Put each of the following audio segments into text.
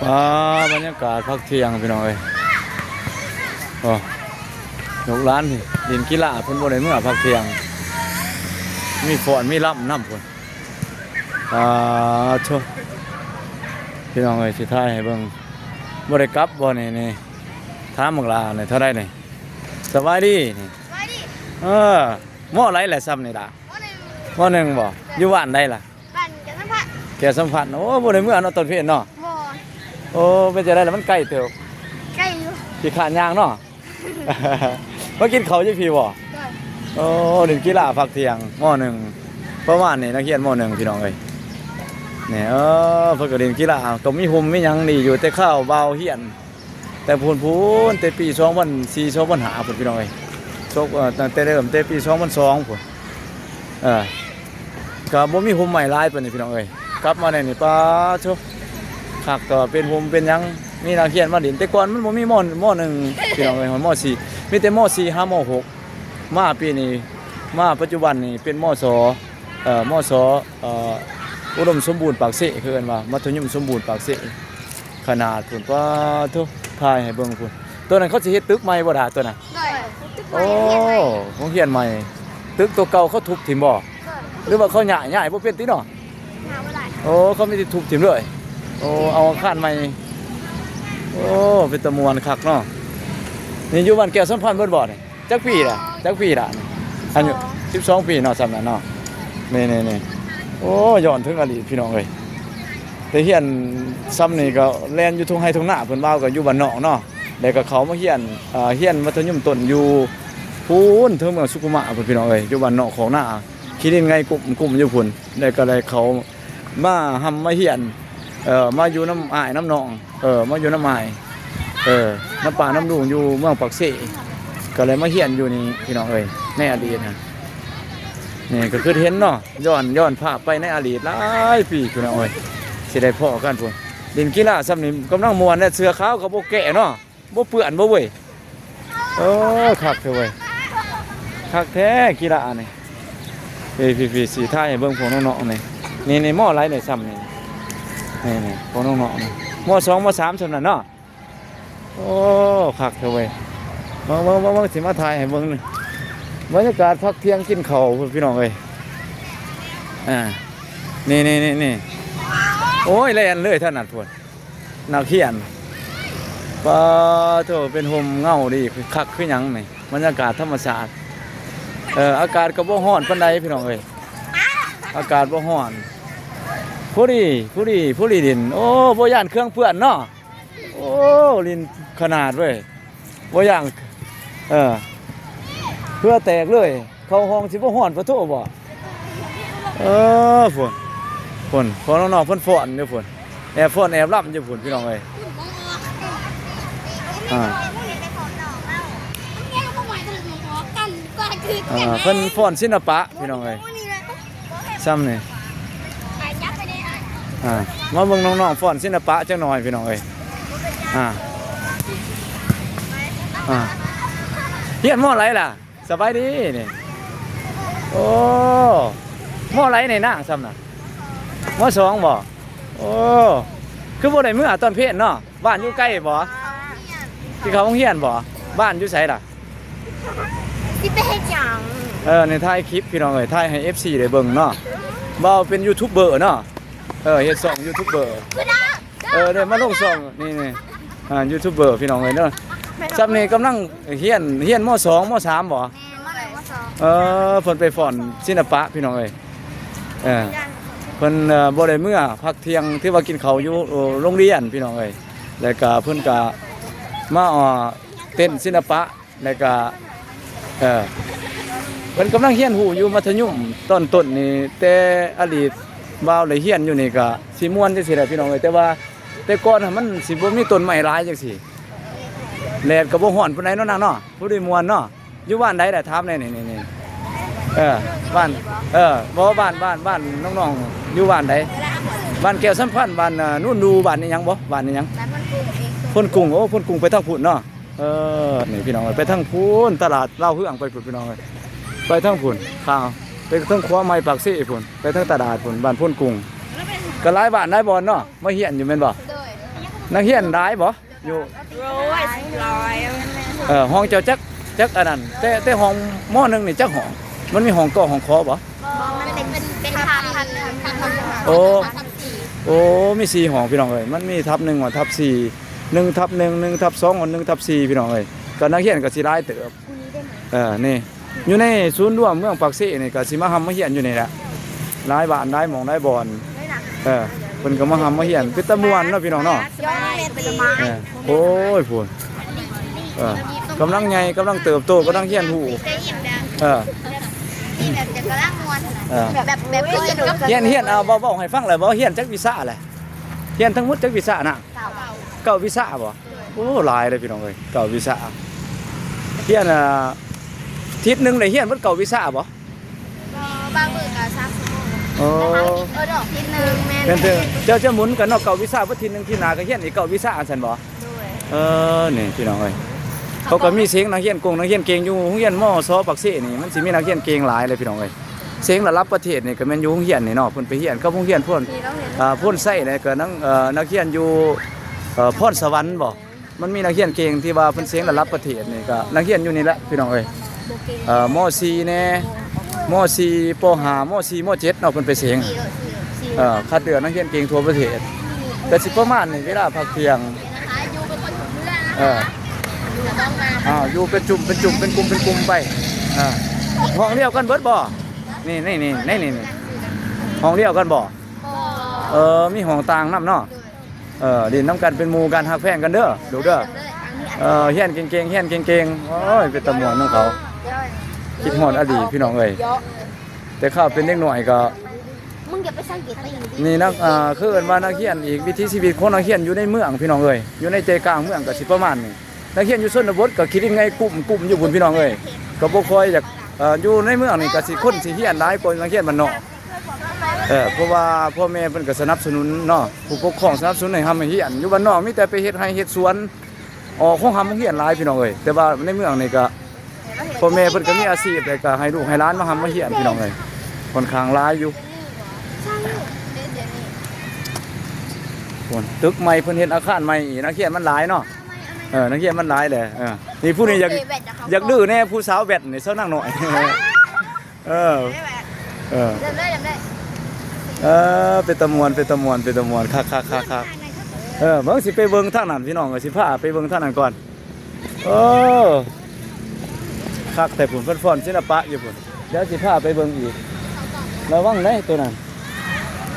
ອ່າ ບັນຍາກາດພັກທ່ຽງພີ່ນ້ອງເອີຍ. ໂອ້ ລູກຫຼານນີ້ຫຼິ້ນກິລາ ເພິ່ນບໍ່ໄດ້ເມືອພັກທ່ຽງ ມີຟ້ອນມີລຳນຳພຸ້ນ. ອ່າ ໂທ້ ພີ່ນ້ອງເອີຍ ຊິຖ່າຍໃຫ້ເບິ່ງ. ບໍ່ໄດ້ກັບບໍ່ນີ້? ນີ້ ຖາມບັກຫຼ້ານີ້ເທົ່າໃດນີ້? ສະບາຍດີນີ້. ສະບາຍດີ. ເອີ ມໍໄລແຫຼະຊ່ຳນີ້ລະ? ມໍໜຶ່ງ. ມໍໜຶ່ງບໍ່? ຢູ່ບ້ານໃດລະ? ບ້ານແກ້ວສຳພັນ. ແກ້ວສຳພັນ. ໂອ້ ບໍ່ໄດ້ເມືອເນາະຕອນເພນເນາະ? ບໍ່. ໂອ້ ເປັນຈັ່ງໃດລະ ມັນໄກເຕີບ? ໄກຢູ່. ຂີ້ຄ້ານຍ່າງເນາະ? ມາກິນເຂົ້າຢູ່ພີ້ບໍ່? ໂດຍ. ໂອ້ ຫຼິ້ນກິລາພັກທ່ຽງ ມໍໜຶ່ງ ປະມານນີ້ ນັກຮຽນມໍໜຶ່ງ ພີ່ນ້ອງເອີຍ. ນີ້ ເອີ ເພິ່ນກໍຫຼິ້ນກິລາ ກໍມີຮົ່ມມີຫຍັງດີຢູ່ ແຕ່ຄາວບ່າວຮຽນ ແຕ່ພຸ້ນໆ ແຕ່ປີສອງພັນສີ່ ສອງພັນຫ້າພຸ້ນ ພີ່ນ້ອງເອີຍ. ສົກ ເອີ ຕັ້ງແຕ່ເລີ່ມແຕ່ປີສອງພັນສອງພຸ້ນ. ເອີ ກໍບໍ່ມີຮົ່ມໄມ້ຫຼາຍປານນີ້ ພີ່ນ້ອງເອີຍ. ກັບມາແນວນີ້ ປາໂທ້ ຄັກ ກໍເປັນຮົ່ມເປັນຫຍັງ ມີນັກຮຽນມາຫຼິ້ນ. ແຕ່ກ່ອນມັນບໍ່ມີ ມໍ ມໍໜຶ່ງ ພີ່ນ້ອງເອີຍ ຮອດມໍສີ່ ມີແຕ່ມໍສີ່ຫາມໍຫົກ. ມາປີນີ້ ມາປັດຈຸບັນນີ້ເປັນ ມໍສ ເອີ ມໍສ ເອີ ອຸດົມສົມບູນປາກເຊ ຄືເອີ້ນວ່າມັດທະຍົມສົມບູນປາກເຊ ຂະໜາດພຸ້ນ. ປາໂທ້ ຖ່າຍໃຫ້ເບິ່ງພຸ້ນ. ຕົວນັ້ນເຂົາຊິເຮັດຕຶກໃໝ່ບໍ່ດາ ຕົວນັ້ນ? ໂດຍ. ຕຶກໃໝ່ ໂອ້ ໂຮງຮຽນໃໝ່ ໂຮງຮຽນໃໝ່. ຕຶກຕົວເກົ່າເຂົາທຸບຖິ້ມບໍ່? ໂດຍ. ຫຼືວ່າເຂົາຍ້າຍ ຍ້າຍບໍ່ເປັນຕິເນາະ? ໂອ້ ເຂົາມີແຕ່ທຸບຖິ້ມເລີຍ. ໂອ້ ເອົາອາຄານໃໝ່. ໂອ້ ເປັນຕາມ່ວນຄັກເນາະ. ນີ້ຢູ່ບ້ານແກ້ວສຳພັນເບິດບໍ່ນີ້? ຈັກປີລະ? ຈັກປີລະ? ອາຍຸສິບສອງປີເນາະ ຊ່ຳນັ້ນເນາະ. ນີ້ໆໆ ໂອ້ ຍ້ອນເຖິງອະດີດ ພີ່ນ້ອງເອີຍ. ແຕ່ຮຽນຊ່ຳນີ້ກໍແລ່ນຢູ່ທົ່ງໄຮ່ທົ່ງນາ ເພິ່ນວ່າກໍຢູ່ບ້ານນອກເນາະ. ແລ້ວກໍເຂົ້າມາຮຽນ ເອີ ຮຽນມັດທະຍົມຕົ້ນຢູ່ພຸ້ນ ເທິງເມືອງສຸຂຸມະພຸ້ນ ພີ່ນ້ອງເອີຍ ຢູ່ບ້ານນອກຂອງນາ ຂີ້ດິນໄງກຸ້ມ ກຸ້ມຢູ່ພຸ້ນ. ແລ້ວກໍໄດ້ເຂົ້າມາຮ່ຳມາຮຽນ ເອີ ມາຢູ່ນຳອ້າຍນຳນ້ອງ ເອີ ມາຢູ່ນຳອ້າຍ ເອີ ນຳປ້ານຳລຸງຢູ່ເມືອງປາກເຊ ກໍເລີຍມາຮຽນຢູ່ນີ້ ພີ່ນ້ອງເອີຍ ໃນອະດີດນະ. ນີ້ກໍຄືເຫັນເນາະ ຍ້ອນ ຍ້ອນພາບໄປໃນອະດີດຫຼາຍປີ ພີ່ນ້ອງເອີຍ ຊິໄດ້ພໍ້ກັນພຸ້ນ. ຫຼິ້ນກິລາຊ່ຳນີ້ກຳລັງມ່ວນແລ້ວ ເສື້ອຂາວກໍບໍ່ແກະເນາະ. ບໍ່ເປື້ອນບໍ່ເວີຍ? ເອີ ຄັກແທ້ເວີຍ ຄັກແທ້ກິລານີ້. ເອີ ພີ່ໆ ຊິຖ່າຍໃຫ້ເບິ່ງພວກນ້ອງໆນີ້ ນີ້ໆ ມໍໄລນີ້ຊ່ຳນີ້ ນີ້ໆ ພວກນ້ອງໆນີ້ ມໍສອງ ມໍສາມ ຊ່ຳນັ້ນເນາະ. ໂອ້ ຄັກແທ້ເວີຍ ເບິ່ງໆໆ ຊິມາຖ່າຍໃຫ້ເບິ່ງນີ້ ບັນຍາກາດພັກທ່ຽງກິນເຂົ້າພຸ້ນ ພີ່ນ້ອງເອີຍ. ອ່າ ນີ້ໆໆໆ ໂອ້ຍ ແລ່ນເລີຍທາງນັ້ນພຸ້ນ. ນັກຮຽນ ປາໂທ້ ເປັນຮົ່ມເງົາດີ ຄືຄັກຄືຫຍັງນີ້ ບັນຍາກາດທຳມະຊາດ. ເອີ ອາກາດກໍບໍ່ຮ້ອນປານໃດ ພີ່ນ້ອງເອີຍ ອາກາດບໍ່ຮ້ອນ ພໍດີ ພໍດີ ພໍດີຫຼິ້ນ. ໂອ້ ບໍ່ຢ້ານເຄື່ອງເປື້ອນເນາະ. ໂອ້ ຫຼິ້ນຂະໜາດເວີຍ ບໍ່ຢ້ານ ເອີ ເຫື່ອແຕກເລີຍ. ເຂົ້າຫ້ອງຊິບໍ່ຮ້ອນປະໂທ້ບໍ່? ເອີ ພຸ້ນ ພຸ້ນ ພວກນ້ອງໆເພິ່ນຟ້ອນຢູ່ພຸ້ນ ແອບຟ້ອນແອບລຳຢູ່ພຸ້ນ ພີ່ນ້ອງເອີຍ. ອ່າ ອ່າ ເພິ່ນຟ້ອນສິລະປະ ພີ່ນ້ອງເອີຍ ຊ່ຳນີ້. ອ່າ ມາເບິ່ງນ້ອງໆຟ້ອນສິລະປະຈັກໜ່ອຍ ພີ່ນ້ອງເອີຍ. ອ່າ ອ່າ ຮຽນມໍໃດລະ? ສະບາຍດີນີ້. ໂອ້ ມໍໃດນີ້ນາງ ຊ່ຳນະ? ມໍສອງບໍ່? ໂອ້ ຄືບໍ່ໄດ້ເມືອຕອນເພນເນາະ. ບ້ານຢູ່ໃກ້ບໍ່? ຊິເຂົ້າໂຮງຮຽນບໍ່? ບ້ານຢູ່ໃສລະ? ຊິໄປເຮັດຫຍັງ? ເອີ ນີ້ຖ່າຍຄລິບ ພີ່ນ້ອງເອີຍ ຖ່າຍໃຫ້ເອັຟຊີໄດ້ເບິ່ງເນາະ ເວົ້າເປັນຢູທູບເບີເນາະ. ເອີ ເຮັດຊ່ອງຢູທູບເບີ ເອີ ໄດ້ມາລົງຊ່ອງນີ້ ນີ້ ອ່າ ຢູທູບເບີ ພີ່ນ້ອງເອີຍເນາະ. ຊ່ຳນີ້ກຳລັງຮຽນ ຮຽນ ມໍສອງ ມໍສາມ ບໍ່? ແມ່ນ ມໍໜຶ່ງ ມໍສອງ. ເອີ ເພິ່ນໄປຟ້ອນສິລະປະ ພີ່ນ້ອງເອີຍ. ເອີ ເພິ່ນ ເອີ ບໍ່ໄດ້ເມືອພັກທ່ຽງ ຖືວ່າກິນເຂົ້າຢູ່ ເອີ ໂຮງຮຽນ ພີ່ນ້ອງເອີຍ. ແລ້ວກະເພິ່ນກະມາ ເອີ ເຕັ້ນສິລະປະ ແລ້ວກະ ເອີ ເພິ່ນກຳລັງຮຽນຮູ້ຢູ່ມັດທະຍົມຕອນຕົ້ນນີ້ ແຕ່ອະດີດບ່າວໄດ້ຮຽນຢູ່ນີ້ກະຊິມ່ວນຈັ່ງຊີ້ແຫຼະ ພີ່ນ້ອງເອີຍ. ແຕ່ວ່າແຕ່ກ່ອນຫັ້ນມັນຊິບໍ່ມີຕົ້ນໄມ້ຫຼາຍຈັ່ງຊີ້ ແດດກໍບໍ່ຮ້ອນປານໃດເນາະນາງເນາະ ພໍດີມ່ວນເນາະ. ຢູ່ບ້ານໃດລະ? ຖາມແດ່ນີ້ ນີ້ ນີ້ ເອີ ບ້ານ ເອີ ບໍ່ ບ້ານ ບ້ານ ບ້ານນ້ອງໆຢູ່ບ້ານໃດ? ບ້ານແກ້ວສຳພັນ ບ້ານ ເອີ ນູນດູ ບ້ານອີ່ຫຍັງບໍ່? ບ້ານອີ່ຫຍັງ? ບ້ານໂພນກຸ້ງເອງ. ໂພນກຸ້ງ ໂອ້ ໂພນກຸ້ງໄປທາງພຸ້ນເນາະ. ເອີ ນີ້ພີ່ນ້ອງເອີຍ ໄປທາງພຸ້ນ ຕະຫຼາດລາວເຮືອງໄປພຸ້ນ ພີ່ນ້ອງເອີຍ ໄປທາງພຸ້ນ ຂ້າມໄປທາງຂົວໃໝ່ປາກເຊພຸ້ນ ໄປທາງຕະຫຼາດພຸ້ນ ບ້ານໂພນກຸ້ງ. ກໍຫຼາຍບ້ານຫຼາຍບ່ອນເນາະ ມາຮຽນຢູ່ແມ່ນບໍ່? ໂດຍ. ນັກຮຽນຫຼາຍບໍ່? ຢູ່ ໂອ້ຍ ຫຼາຍ. ເອີ ຫ້ອງເຈົ້າຈັກ ຈັກອັນນັ້ນ ແຕ່ ແຕ່ຫ້ອງ ມໍໜຶ່ງນີ້ຈັກຫ້ອງ? ມັນມີຫ້ອງ ກ ຫ້ອງ ຂ ບໍ່? ມັນເປັນ ເປັນທັບ ທັບໜຶ່ງ ທັບໜຶ່ງ ໂອ້ ທັບສີ່. ໂອ້ ມີສີ່ຫ້ອງພີ່ນ້ອງເອີຍ ມັນມີທັບໜຶ່ງຮອດທັບສີ່ ໜຶ່ງທັບໜຶ່ງ ໜຶ່ງທັບສອງ ຮອດໜຶ່ງທັບສີ່ ພີ່ນ້ອງເອີຍ ກໍນັກຮຽນກໍຊິຫຼາຍເຕີບ. ເອີ ນີ້ ຢູ່ໃນສູນລວມເມືອງປາກເຊນີ້ກໍຊິມາຮ່ຳມາຮຽນຢູ່ນີ້ແຫຼະ ຫຼາຍບ້ານຫຼາຍໝ່ອງຫຼາຍບ່ອນ. ເອີ ເພິ່ນກໍມາຮ່ຳມາຮຽນ ເປັນຕາມ່ວນເນາະພີ່ນ້ອງເນາະ. ໂອ້ຍ ພຸ້ນ ເອີ ກຳລັງໃຫຍ່ ກຳລັງເຕີບໂຕ ກຳລັງຮຽນຮູ້. ເອີ ແບບ ແບບ ຮຽນ ຮຽນ ເອົາ ເວົ້າ ເວົ້າໃຫ້ຟັງແຫຼະ ເວົ້າຮຽນຈັກວິຊາແຫຼະ? ຮຽນທັງໝົດຈັກວິຊານະ? ເກົ້າ ເກົ້າວິຊາບໍ່? ໂອ້ ຫຼາຍເລີຍພີ່ນ້ອງເອີຍ ເກົ້າວິຊາ. ຮຽນ ອ່າ ທິດໜຶ່ງໄດ້ຮຽນເບິດເກົ້າວິຊາບໍ່? ບໍ່ ບາງມື້ກໍສາມຊົ່ວໂມງ. ໂອ້ ເອີ ທິດໜຶ່ງແມ່ນ ເຈົ້າຈະໝູນກັນເນາະ ເກົ້າວິຊາ ເບິດທິດໜຶ່ງ ທິດໜ້າກໍຮຽນອີກເກົ້າວິຊາ ຈັ່ງຊັ້ນບໍ່? ໂດຍ. ເອີ ນີ້ພີ່ນ້ອງເອີຍ ເຂົາກໍມີເສັງນັກຮຽນກົງ ນັກຮຽນເກັ່ງ ຢູ່ໂຮງຮຽນ ມສ ປາກເຊນີ້ ມັນຊິມີນັກຮຽນເກັ່ງຫຼາຍເລີຍພີ່ນ້ອງເອີຍ. ເສັງລະດັບປະເທດນີ້ກໍແມ່ນຢູ່ໂຮງຮຽນນີ້ເນາະ ເພິ່ນໄປຮຽນກັບໂຮງຮຽນໂພນ ອ່າ ໂພນໄຊ ແລ້ວກໍນັກ ເອີ ນັກຮຽນຢູ່ ເອີ ພອນສະຫວັນບໍ່? ມັນມີນັກຮຽນເກັ່ງທີ່ວ່າເພິ່ນເສັງລະດັບປະເທດນີ້ ກໍນັກຮຽນຢູ່ນີ້ແຫຼະພີ່ນ້ອງເອີຍ. ເອີ ມໍສີ່ແດ່ ມໍສີ່ ປໍຫ້າ ມໍສີ່ ມໍເຈັດເນາະ ເພິ່ນໄປເສັງ ເອີ ຄັດເລືອກນັກຮຽນເກັ່ງທົ່ວປະເທດ. ກໍຊິປະມານນີ້ ເວລາພັກທ່ຽງ ເອີ ອ່າ ຢູ່ເປັນຈຸ່ມເປັນຈຸ່ມ ເປັນກຸ່ມເປັນກຸ່ມໄປ. ເອີ ຫ້ອງດຽວກັນເບິດບໍ່? ນີ້ ນີ້ ນີ້ ນີ້ ນີ້ ຫ້ອງດຽວກັນບໍ່? ເອີ ມີຫ້ອງຕ່າງນຳເນາະ. ເອີ ຫຼິ້ນນຳກັນເປັນໝູ່ກັນ ຮັກແພງກັນເດີລູກເດີ. ເອີ ຮຽນເກັ່ງໆ ຮຽນເກັ່ງໆ. ໂອ້ຍ ເປັນຕາມ່ວນນຳເຂົາ ຄິດຮອດອະດີດພີ່ນ້ອງເອີຍ. ແຕ່ຂ້າວເປັນເດັກນ້ອຍກໍ ມຶງຢ່າໄປສັງເກດຕີນ ນີ້ນັກ ອ່າ ຄືເອີ້ນວ່ານັກຮຽນ ອີກວິຖີຊີວິດຂອງນັກຮຽນຢູ່ໃນເມືອງພີ່ນ້ອງເອີຍ ຢູ່ໃນໃຈກາງເມືອງກໍຊິປະມານນີ້. ນັກຮຽນຢູ່ຊົນນະບົດກໍຂີ້ດິນໄງ່ກຸ້ມໆ ຢູ່ພຸ້ນພີ່ນ້ອງເອີຍ ກໍບໍ່ຄ່ອຍຢາກ ເອີ ຢູ່ໃນເມືອງນີ້ກໍຊິຄົນຊິຮຽນຫຼາຍກວ່ານັກຮຽນບ້ານນອກ. ເອີ ເພາະວ່າພໍ່ແມ່ເພິ່ນກໍສະໜັບສະໜູນເນາະ ຜູ້ປົກຄອງສະໜັບສະໜູນໃຫ້ຮ່ຳໃຫ້ຮຽນ. ຢູ່ບ້ານນອກມີແຕ່ໄປເຮັດໄຮ່ເຮັດສວນ ອອກໂຮງຮ່ຳໂຮງຮຽນຫຼາຍພີ່ນ້ອງເອີຍ. ແຕ່ວ່າໃນເມືອງນີ້ກໍພໍ່ແມ່ເພິ່ນກໍມີອາຊີບ ແລ້ວກໍໃຫ້ລູກໃຫ້ຫຼານມາຮ່ຳມາຮຽນພີ່ນ້ອງເອີຍ ຂ້ອນຂ້າງຫຼາຍຢູ່. ໂອ້ ຕຶກໃໝ່ເພິ່ນເຮັດອາຄານໃໝ່ອີກ ນັກຮຽນມັນຫຼາຍເນາະ. ເອີ ນັກຮຽນມັນຫຼາຍແຫຼະ. ເອີ ນີ້ຜູ້ນີ້ຢາກ ຢາກດື້ແດ່ ຜູ້ສາວແບດນີ້ ສາວນາງນ້ອຍ. ເອີ ເອີ ເລີ່ມໄດ້ ເລີ່ມໄດ້. ເອີ ເປັນຕາມ່ວນ ເປັນຕາມ່ວນ ເປັນຕາມ່ວນ ຄັກໆໆໆ. ເອີ ເບິ່ງ ຊິໄປເບິ່ງທາງນັ້ນພີ່ນ້ອງເອີຍ ຊິພາໄປເບິ່ງທາງນັ້ນກ່ອນ. ໂອ້ ຄັກແທ້ພຸ້ນ ເພິ່ນຟ້ອນສິລະປະຢູ່ພຸ້ນ. ດຽວຊິພາໄປເບິ່ງອີກ ລະວັງເດ້ໂຕນັ້ນ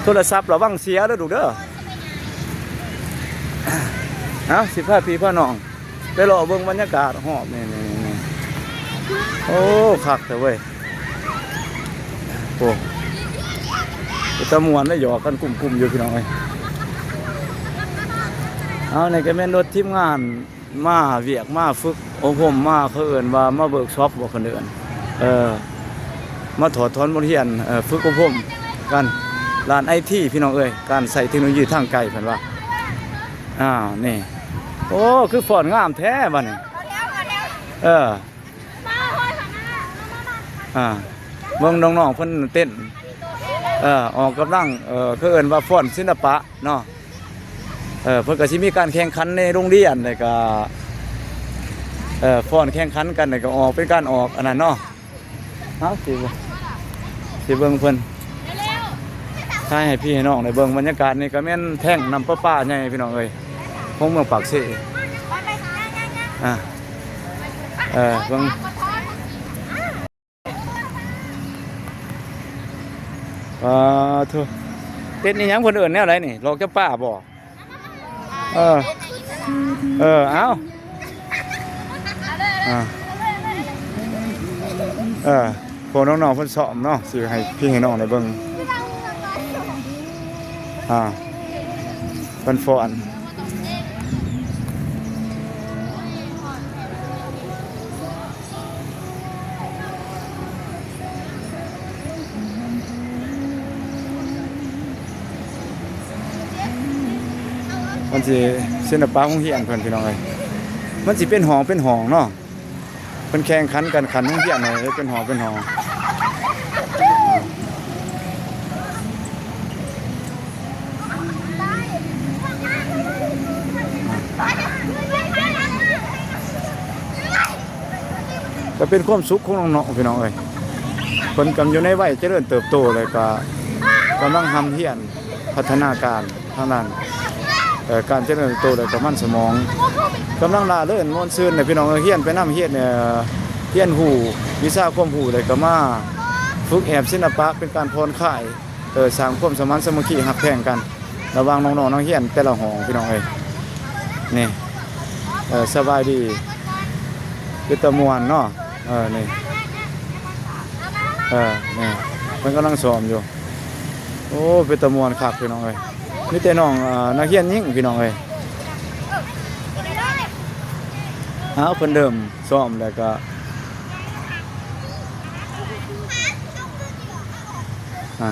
ໂທລະສັບລະວັງເສຍເດີລູກເດີ. ເອົາ ຊິພາພີ່ພານ້ອງ ໄປເລາະເບິ່ງບັນຍາກາດຮອບນີ້ ນີ້ ນີ້ ໂອ້ ຄັກແທ້ເວີຍ. ໂອ້ ເປັນຕາມ່ວນເດ້ ຢອກກັນກຸ້ມໆຢູ່ພີ່ນ້ອງເອີຍ. ເອົາ ນີ້ກໍແມ່ນລົດທີມງານມາວຽກ ມາຝຶກອົບຮົມ ມາ ເຂົາເອີ້ນວ່າມາເວີກຊັອບບໍ ເພິ່ນເອີ້ນ ເອີ ມາຖອດຖອນບົດຮຽນ ເອີ ຝຶກອົບຮົມກັນ ດ້ານໄອທີພີ່ນ້ອງເອີຍ ການໃຊ້ເທັກໂນໂລຢີທາງໄກເພິ່ນວ່າ. ອ້າວ ນີ້ ໂອ້ ຄືຟ້ອນງາມແທ້ບັດນີ້. ເອີ ອ່າ ເບິ່ງນ້ອງໆເພິ່ນເຕັ້ນ ເອີ ອອກກຳລັງ ເອີ ເຂົາເອີ້ນວ່າຟ້ອນສິລະປະເນາະ. ເອີ ເພິ່ນກໍຊິມີການແຂ່ງຂັນໃນໂຮງຮຽນ ແລ້ວກໍ ເອີ ຟ້ອນແຂ່ງຂັນກັນ ແລ້ວກໍອອກ ເປັນການອອກອັນນັ້ນເນາະ. ເຮົາຊິ ຊິເບິ່ງເພິ່ນ ຖ່າຍໃຫ້ພີ່ໃຫ້ນ້ອງໄດ້ເບິ່ງ. ບັນຍາກາດນີ້ກໍແມ່ນແທ້ງນ້ຳປະປາໃຫຍ່ພີ່ນ້ອງເອີຍ ຂອງເມືອງປາກເຊ. ອ່າ ເອີ ເບິ່ງ ປາໂທ ເຕັ້ນອີຫຍັງ ເພິ່ນເອີ້ນແນວໃດນີ້ ຫຼອກຈຳປາບໍ? ເອີ ເອີ ເອົາ ອ່າ ເອີ ພວກນ້ອງໆເພິ່ນຊ້ອມເນາະ ຊິໃຫ້ພີ່ໃຫ້ນ້ອງໄດ້ເບິ່ງ ອ່າ ເພິ່ນຟ້ອນ. ມັນຊິສິລະປະໂຮງຮຽນເພິ່ນ ພີ່ນ້ອງເອີຍ ມັນຊິເປັນຫ້ອງເປັນຫ້ອງເນາະ ເພິ່ນແຂ່ງຂັນກັນຂັ້ນໂຮງຮຽນໃຫ້ເຮັດເປັນຫ້ອງເປັນຫ້ອງ. ກໍເປັນຄວາມສຸກຂອງນ້ອງໆ ພີ່ນ້ອງເອີຍ. ເພິ່ນກຳລັງຢູ່ໃນໄວຈະເລີນເຕີບໂຕ ແລ້ວກໍກຳລັງຮ່ຳຮຽນພັດທະນາການທາງດ້ານ ເອີ ການຈະເລີນເຕີບໂຕ ແລ້ວກໍມັນສະໝອງ ກຳລັງລ່າເລີນມ່ວນຊື່ນນະ ພີ່ນ້ອງເອີຍ. ຮຽນໄປນຳ ຮຽນ ເອີ ຮຽນຮູ້ວິຊາຄວາມຮູ້ ແລ້ວກໍມາຝຶກແອບສິລະປະ ເປັນການຜ່ອນຄາຍ ເອີ ສ້າງຄວາມສະໝັນສາມັກຄີຮັກແພງກັນ ລະຫວ່າງນ້ອງໆ ນັກຮຽນແຕ່ລະຫ້ອງ ພີ່ນ້ອງເອີຍ. ນີ້ ເອີ ສະບາຍດີ ເປັນຕາມ່ວນເນາະ. ເອີ ນີ້ ເອີ ນີ້ ເພິ່ນກຳລັງຊ້ອມຢູ່. ໂອ້ ເປັນຕາມ່ວນຄັກ ພີ່ນ້ອງເອີຍ. ມີແຕ່ນ້ອງ ເອີ ນັກຮຽນຍິງ ພີ່ນ້ອງເອີຍ. ເອົາ ເພິ່ນເລີ່ມຊ້ອມແລ້ວກໍ ອ່າ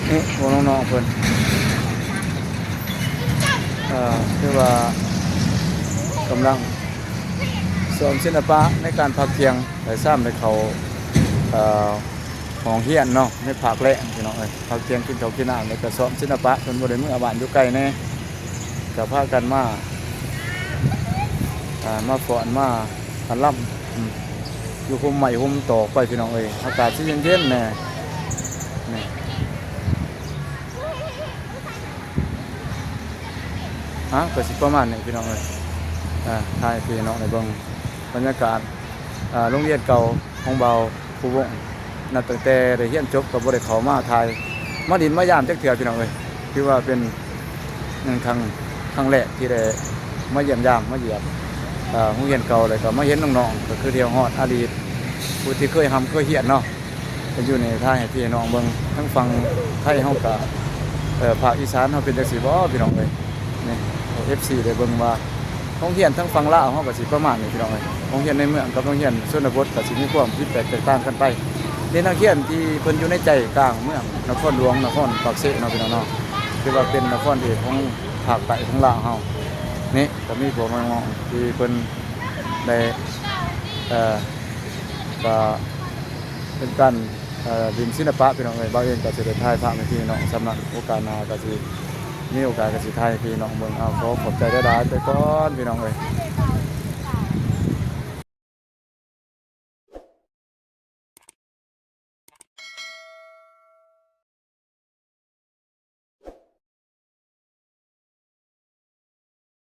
ນີ້ພວກນ້ອງໆ ເພິ່ນ ເອີ ຄືວ່າກຳລັງຊ້ອມສິລະປະໃນການພັກທ່ຽງ ໄດ້ຊ້ຳໄດ້ເຂົ້າ ເອີ ຫ້ອງຮຽນເນາະ ໃນພາກແລງ ພີ່ນ້ອງເອີຍ. ພັກທ່ຽງກິນເຂົ້າກິນນ້ຳ ແລ້ວກໍຊ້ອມສິລະປະ ເພິ່ນບໍ່ໄດ້ເມືອບ້ານຢູ່ໄກແດ່ ກໍພາກັນມາ ອ່າ ມາຟ້ອນມາ ອ່າ ລຳ ອືມ ຢູ່ຮົ່ມໄມ້ຮົ່ມຕອກໄປ ພີ່ນ້ອງເອີຍ. ອາກາດຊິເຢັນໆ ແດ່ ນີ້ ອ່າ ກໍຊິປະມານນີ້ ພີ່ນ້ອງເອີຍ. ອ່າ ຖ່າຍໃຫ້ພີ່ນ້ອງໄດ້ເບິ່ງບັນຍາກາດ ອ່າ ໂຮງຮຽນເກົ່າຂອງບ່າວພູວົງ ນັບຕັ້ງແຕ່ໄດ້ຮຽນຈົບກໍບໍ່ໄດ້ເຂົ້າມາຖ່າຍ ມາຫຼິ້ນມາຢາມຈັກເທື່ອ ພີ່ນ້ອງເອີຍ. ຖືວ່າເປັນ ອືມ ຄັ້ງ ຄັ້ງແລກທີ່ໄດ້ມາຢ້ຽມຢາມ ມາຢຽມ ເອີ ໂຮງຮຽນເກົ່າ ແລ້ວກໍມາເຫັນນ້ອງໆ ກໍຄືໄດ້ຮອດອະດີດຜູ້ທີ່ເຄີຍຮ່ຳເຄີຍຮຽນເນາະ. ກໍຢູ່ໃນ ຖ່າຍໃຫ້ພີ່ໃຫ້ນ້ອງເບິ່ງ ທາງຝັ່ງໄທເຮົາກໍ ເອີ ພາກອີສານເຮົາເປັນຈັ່ງຊີ້ບໍ ພີ່ນ້ອງເອີຍ. ນີ້ໃຫ້ເອັຟຊີໄດ້ເບິ່ງວ່າ ໂຮງຮຽນທາງຝັ່ງລາວເຮົາກໍຊິປະມານນີ້ ພີ່ນ້ອງເອີຍ. ໂຮງຮຽນໃນເມືອງກັບໂຮງຮຽນຊົນນະບົດກໍຊິມີຄວາມຜິດແປກແຕກຕ່າງກັນໄປ. ນີ້ນັກຮຽນທີ່ເພິ່ນຢູ່ໃນໃຈກາງເມືອງນະຄອນຫຼວງ ນະຄອນປາກເຊເນາະ ພີ່ນ້ອງເນາະ ຖືວ່າເປັນນະຄອນເອກຂອງພາກໃຕ້ຂອງລາວເຮົາ. ນີ້ກໍມີພວກນ້ອງໆ ທີ່ເພິ່ນໄດ້ ເອີ ກໍເປັນການ ເອີ ຫຼິ້ນສິລະປະ ພີ່ນ້ອງເອີຍ. ບ່າວເອງກໍຊິໄດ້ຖ່າຍພາບໃຫ້ພີ່ນ້ອງ ສ່ຳນັ້ນ ໂອກາດໜ້າກໍຊິມີໂອກາດກໍຊິຖ່າຍໃຫ້ພີ່ນ້ອງເບິ່ງ. ເອົາ ຂໍຂອບໃຈຫຼາຍໆ ແຕ່ກ່ອນ ພີ່ນ້ອງເອີຍ.